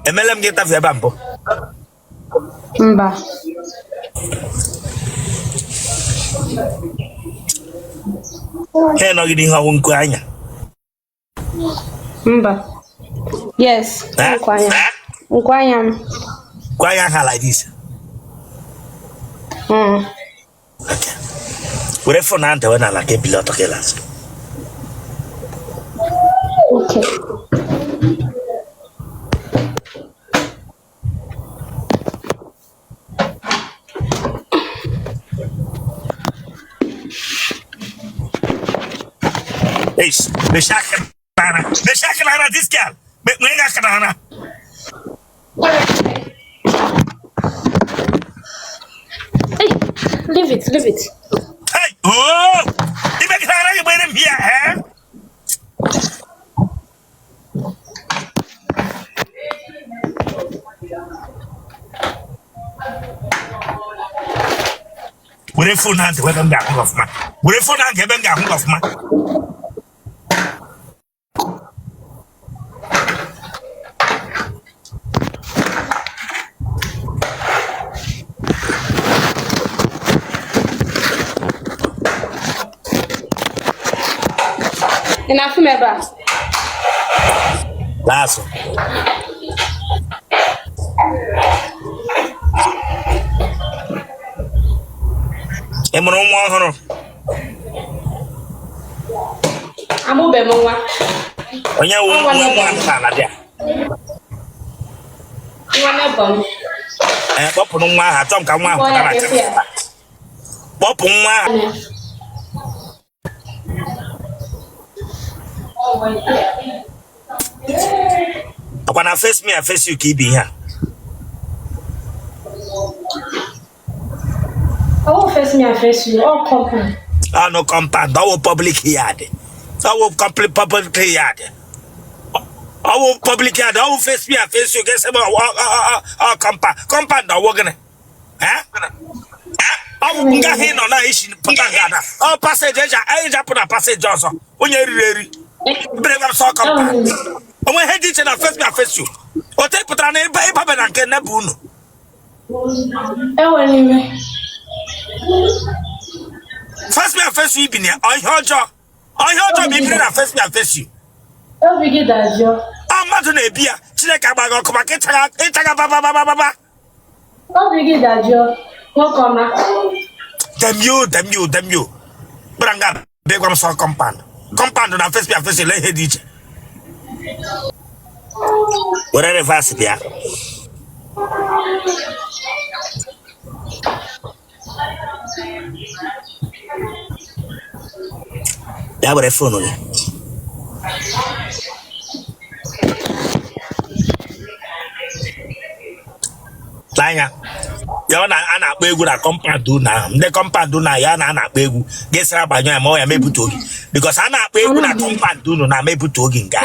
Emele m gị interview ebe a mbụ? Mba. Ha nọ gị n'ihu ọ wụ nku anya? Mba. Yes. Eh? Nku anya. Nku anya m. Nku anya ha like this. Were phone ahụ dewe n'ala ka ebili ọtọ ka ịla azụ. Okay. Eish, mechie aka n'ara. Mechie aka n'ara this girl. Mee aka n'ara. Hey, leave it, leave it. Hey, oh! Ibe gị ara gị gbere m here, eh? Were phone ahụ dewe ebe m ga-ahụ gị ọfụma. Were phone ahụ ebe m ga-ahụ gị ọfụma. Ị na-afụ m ebe a? Laa azụ. Ị mụrụ nwa ọhụrụ? Amụbeghị m nwa. Onye wụ Nwa nwa neighbor nwa m. n'ala bịa. Nwa neighbor m. Ee, kpọpụrụ nwa ahụ, achọ m ka nwa ahụ Kpọọ pụta ya na ka esi ya. Kpọpụ nwa ahụ. Ọkwa na face me I face you ka ibi ihe a. Ọ wụ face me I face you, all compound. Ọ no compound, ọ wụ public yard. Ọ wụ complete public yard. Ọ wụ public yard, ọ wụ face me I face you ga-ese m ọ compound. Compound ọ wụ gịnị? Eh? Ọ bụ nga ahụ ị nọ na isi pụta nga na ọ passage eji eji apụ na passage ọzọ onye riri eri bere gwa m sọ compound. O nwe ihe dị iche na face me I face you. Ote pụtara na ịba ịbabe na nke neighbor unu. Ewela iwe. Face me I face you ibi na ya, ọ ihe ọjọọ. Ọ ihe ọjọọ bụ ibiri na face me I face you. Obi gị dajụọ. Ọ mmadụ na-ebi ya, Chineke agbaghị ọkụ maka ịchaga ịchaga bababababa. Obi gị dajụọ. Nwoke ọma. Damn you, damn you, damn you. Bịara nga bịa gwa m sọ compound. Compound na face me I face you, lee ihe dị iche. Were reverse bịa. Bịa were phone gị. Lee anya ya ọ na a na-akpọ egwu na compound unu ahụ ndị compound unu ahụ ya na a na-akpọ egwu gị sịrị agbanyụ ya ma ọ ya mebutuo gị because a na-akpọ egwu na compound unu na mebutuo gị nga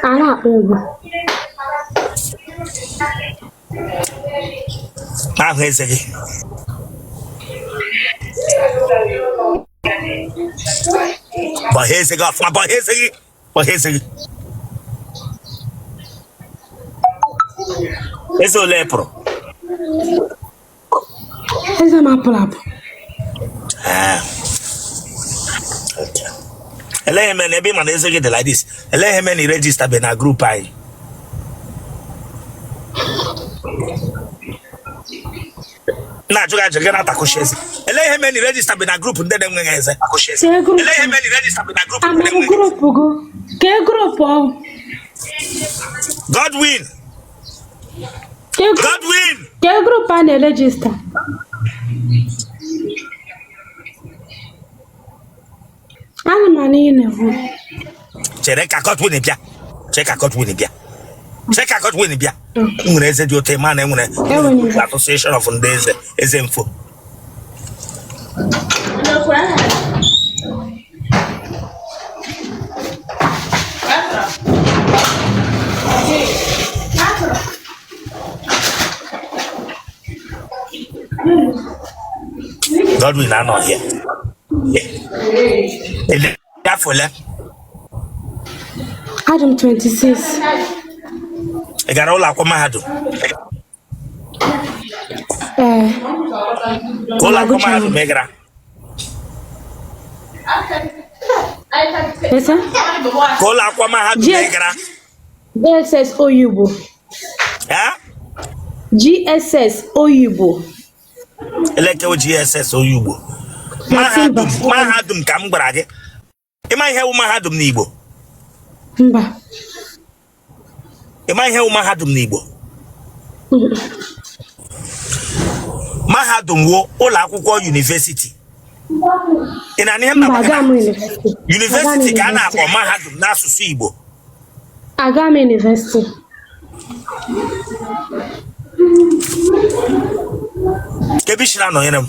A na-akpọ egwu. Ahụ eze gị bọha eze gị ọfụma bọha eze gị bọha eze gị eze ole pụrụ? Eze m apụrụ apụ. Ah. Okay. Elee ihe mere na ebe ị ma na eze gị dị like this? Elee ihe mere na ị register na group anyị? Na-ajụ gị ajụ gị na-atakụchi eze. Elee ihe mere na ị register na group ndị na-enweghị eze? Kee group? Elee ihe mere na ị register na group ndị Ama m na-enweghị eze? group gụ. Kee group ọ? Godwin, Kee group Godwin. Kee group a na-eregister? Ana m anụ ihe ị na-ekwu. Chere ka Godwin bịa. Chere ka Godwin bịa. Chere ka Godwin bịa. M nwere eze dị otu ma na enwere Enwere. Association of ndị eze eze mfo. Godwin anọghị ya. Ele afọ ole? Adị m 26. Ị gara ụlọ akwụkwọ mahadum? Ee. Ụlọ akwụkwọ mahadum ị gara? Yes, sir. Ka ụlọ akwụkwọ mahadum ị gara? GSS Oyigbo. Eh? GSS Oyigbo. Elee nke GSS Oyigbo? Mahadum, mahadum ka m gwara gị. Ị ma ihe wụ mahadum n'Igbo? Mba. Ị ma ihe wụ mahadum n'Igbo? Mahadum wụ ụlọ akwụkwọ yunivesiti. Ị na-anụ ihe m Mba, na-agwa gị aga na m yunivesiti. Aga m yunivesiti ka a yunivesiti. na-akpọ mahadum n'asụsụ Igbo. Aga m yunivesiti. Kee ebe i shiri anọnyere m?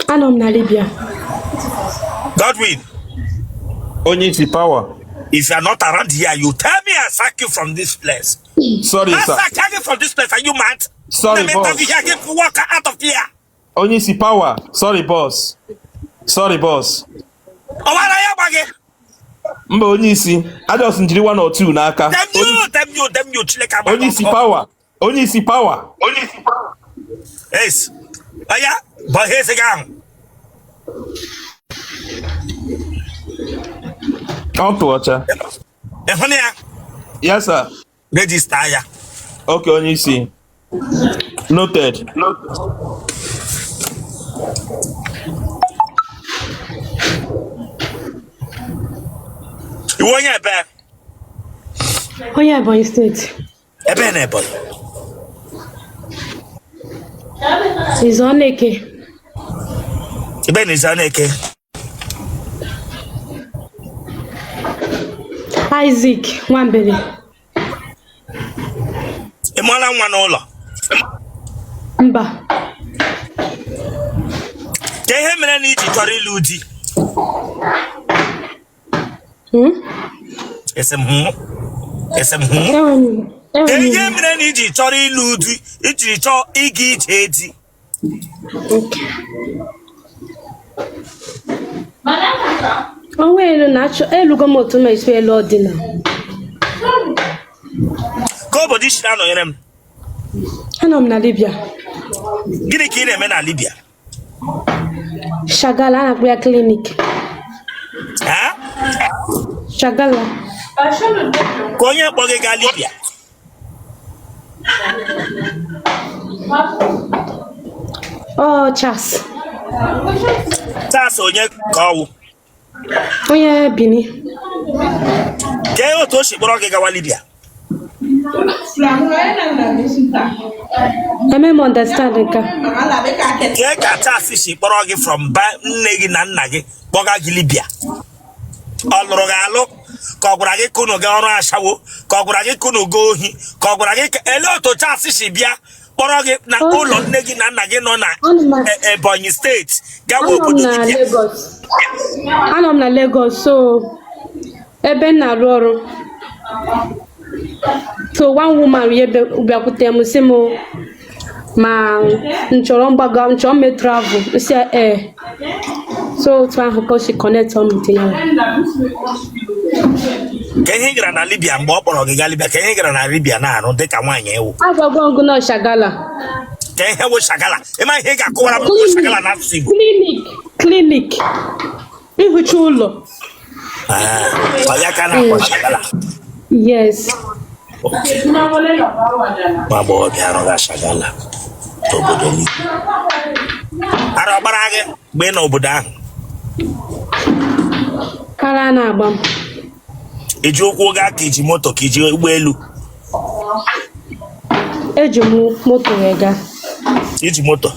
Anọ m na Libya. Godwin. Onye isi power. If you are not around here, you tell me I sack you from this place. Sorry, I sir. sack you from this place. Are you mad? Sorry, Let me boss. interview here. Get walk out of here. Onye isi power. Sorry, boss. Sorry, boss. Ọwara ya gba gị. Mba, onye isi. I just njiri one or two n'aka. Damn you, damn you, damn you, Chineke agba Onye isi power. Onye isi power. Onye isi power. Yes. Aya, bụ ihe eze gị ahụ. Ọ tụ ọcha. Ị hụ na ya? Yes, sir. Register ya. Okay, onye isi. Noted. Ị wụ onye ebe? Onye Ebonyi steeti. Ebe na Ebonyi. Izoneke. Ebe na Izoneke. Isaac Nwambele. Ị mụọla nwa n'ụlọ? Mba. Kee ihe mere na i ji chọrọ ịlụ di? Hmm? Esi m hụ. Esi m hụ. Kee ihe mere na i ji chọrọ ịlụ di, i jiri chọọ ịga ije di? Onwe elu na-achọ elugo m otu m esi elu ọdịna. Kee obodo i shiri anọnyere m? Anọ m na Libya. Gịnị ka ị na-eme na Libya? Shagala, a na-akpọ ya clinic. Ha? Shagala. Ka onye kpọ gị gaa Libya? Oh, Charles. Charles onye ka ọ wụ? Onye Bini. Kee otu o si kpọrọ gị gawa Libya? Eme m understand nke a. Kee ka Charles si kpọrọ gị from be nne gị na nna gị kpọga gị Libya? Ọ lụrụ gị alụ ka ọ gwara gị ka unu gaa ọrụ ashawo ka ọ gwara gị ka unu gaa ohi ka ọ gwara gị ka elee otu Charles si bịa kpọrọ gị na ụlọ nne gị na nna gị nọ na Ebonyi steeti gawa obodo Libya? Anọ m na Lagos, so ebe m na-arụ ọrụ, so one woman ya bịakwute m sị m ma m chọrọ mgbaga m chọrọ mme travel, m sị ya ee. So otu ahụ ka o si connect m with ya. Kee ihe ị gara na Libya mgbe ọ kpọrọ gị gaa Libya? Kee ihe ị gara na Libya na-arụ dịka nwaanyị ị wụ? Agwago m gị na Shagala. Kee ihe wụ Shagala? Ị ma ihe ị ga-akọwara m wụ Shagala n'asụsụ Igbo? Clinic, clinic, ihicha ụlọ. Ah, ọ ya ka a na-akpọ Shagala? Yes. Nwa agbọghọbịa arụga Shagala n'obodo Libya. Ara ọ gbara gị mgbe ị nọ obodo ahụ? Ara na-agba m. I ji ụkwụ gaa ka i ji moto ka i ji ụgbọelu? Eji m moto wee gaa. I ji moto?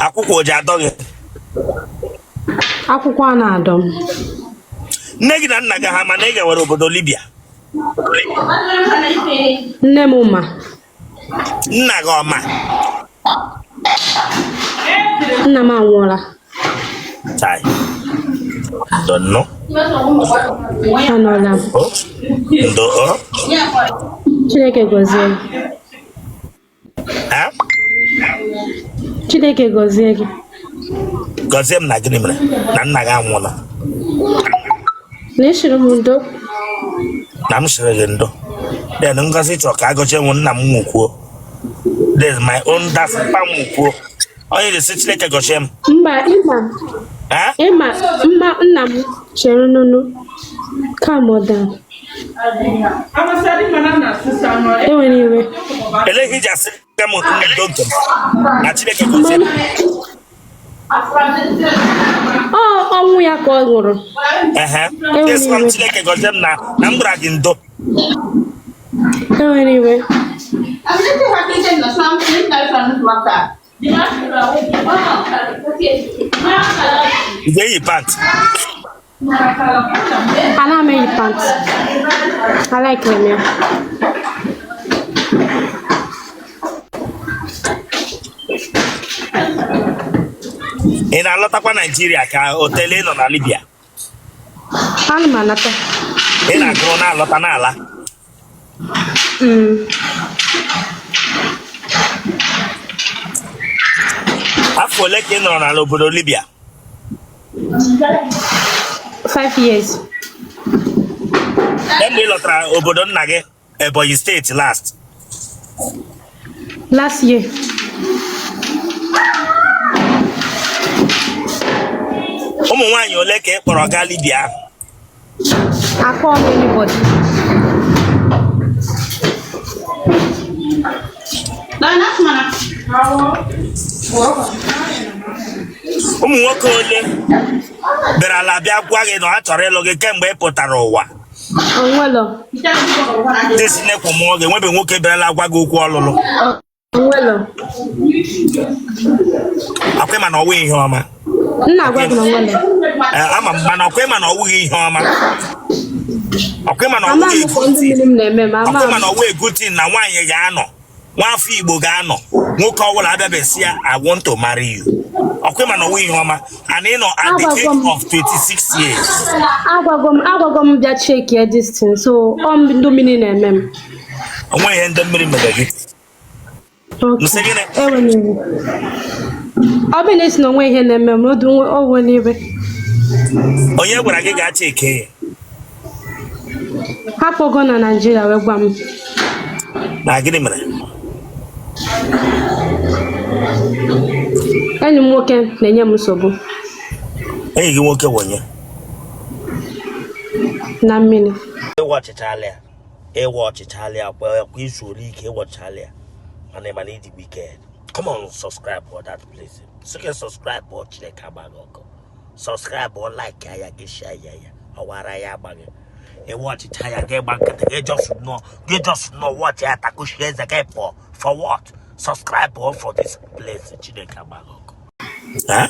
Akwụkwụ o ji adọ gị? Akwụkwụ a na-adọ m. Nne gị na nna gị ha ma na ị gawara obodo Libya? Nne m ma. Nna gị ọ ma? Nna m anwụọla. Chai. Ndo nnụ. Anọla m. O. Ndo o. Chineke gọzie gị. Ha? Chineke gọzie gị. Gọzie m na gịnị mere na nna gị anwụọla? Na ị sịrị m ndo. Na m sịrị gị ndo. Then Ngozi chọrọ ka a gọzie m nna m nwụkwuo. Then my own, that's mpa m nwụkwuo. Onye na-esi Chineke gọzie m. Mba, ịma. Eh? Ịma mma nna m chere nụnụ. Calm down. Ewela iwe. Elee ihe i ji asị m ndo nke m na Chineke gọzie m? Ọ ọnwụ ya ka ọ nwụrụ. Ehe. Esịkwa m Chineke gọzie m na na m gwara gị ndo. Ewela iwe. Ị ga-eyi pant? Ana m eyi pant. Alaikere m ya. Ị na-alọtakwa Naijiria ka họteelụ ị nọ na Libya? Ana m anata. Ị na-agụrụ na-alọta n'ala? Afọ ole ka ị nọrọ n'ala obodo Libya? 5 years. Mgbe ị lọtara obodo nna gị Ebonyi steeti last? Last year. Ụmụ nwaanyị ole ka ị kpọrọ gaa Libya ahụ? Akpọ m anybody. Ụmụ nwoke ole bịara ala bịa gwa gị na ha chọrọ ịlụ gị kemgbe ị pụtara ụwa? Onwelo. Ndị si nekwu mụọ gị enwebe nwoke bịarala gwa gị okwu ọlụlụ? Onwelo. Ọkwa ị ma na ọ wụghị ihe ọma. M na-agwa gị na onwelo. Ee, ama m mana ọkwa ị ma na ọ wụghị ihe ọma. Ọkwa ị ma na ọ Ama wụghị m ka ndị mmiri m na-eme ma ama ọkwa ị ma m. na ọ wụghị good thing na nwaanyị ga-anọ, nwaafọ Igbo ga-anọ, nwoke ọbụla abịabe sị ya, "I want to marry you." Ọkwa ị ma na ọ wụghị ihe ọma and ị nọ at the Agwago age m. of 26 years. Agwago m bịa check ya this thing, so ọ ndị mmiri na-eme m. O nweghị ihe ndị mmiri mere gị. Okay. M sị gịnị? Ewela iwe. Ọ bụ na ị sị na o nwe ihe na-eme m, odu o wela iwe. Onye gwara gị gaa cheke ya? Ha kpọgo na Naịjirịa wee gwa m. Na gịnị mere? Enyi m nwoke na-enye m nsogbu. Enyi gị nwoke bụ onye? Na mmiri. Ịwa ọchịchalị ya. Ịwa ọchịchalị ya kwa kwa izu ole ike ịwa ọchịchalị ya. Mana ị ma na ị dị wicked. Come on, subscribe for that place. Sị gị subscribe ọ Chineke agba gị ọkụ. Subscribe ọ like ya gị share ya ya. Ọwara ya agba gị. Ịwa ọchịcha ya gị gba nkịtị gị just nọ gị just nọ watch ya takushi eze gị pụọ. For what? Subscribe ọ for this place. Chineke agba gị ọkụ. Huh?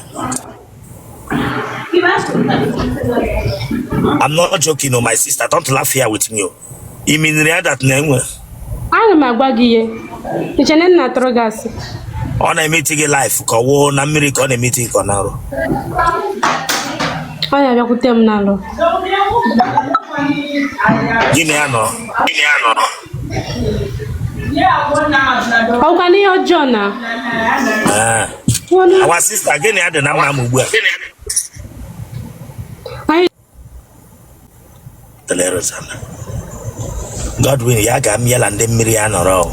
I'm not joking, oh, my sister. Don't laugh here with me. Oh. I mean, that na enwe. Ana m agwa gị ihe. I che na m na-atụrụ gị asị. Ọ na-emeti gị life ka ọ wụọ na mmiri ka ọ na-emeti gị ka ọ na-arụ. Ọ na-abịakwute m na nrọ. Gị na ya nọ. Gị na ya nọ. Ọkwa n'ihe ọjọọ na. Ah. Our sister, gị na ya dị na mma ugbu a. Anyị Tele Rosanna. Godwin ya ga m yala ndị mmiri ya nọrọ.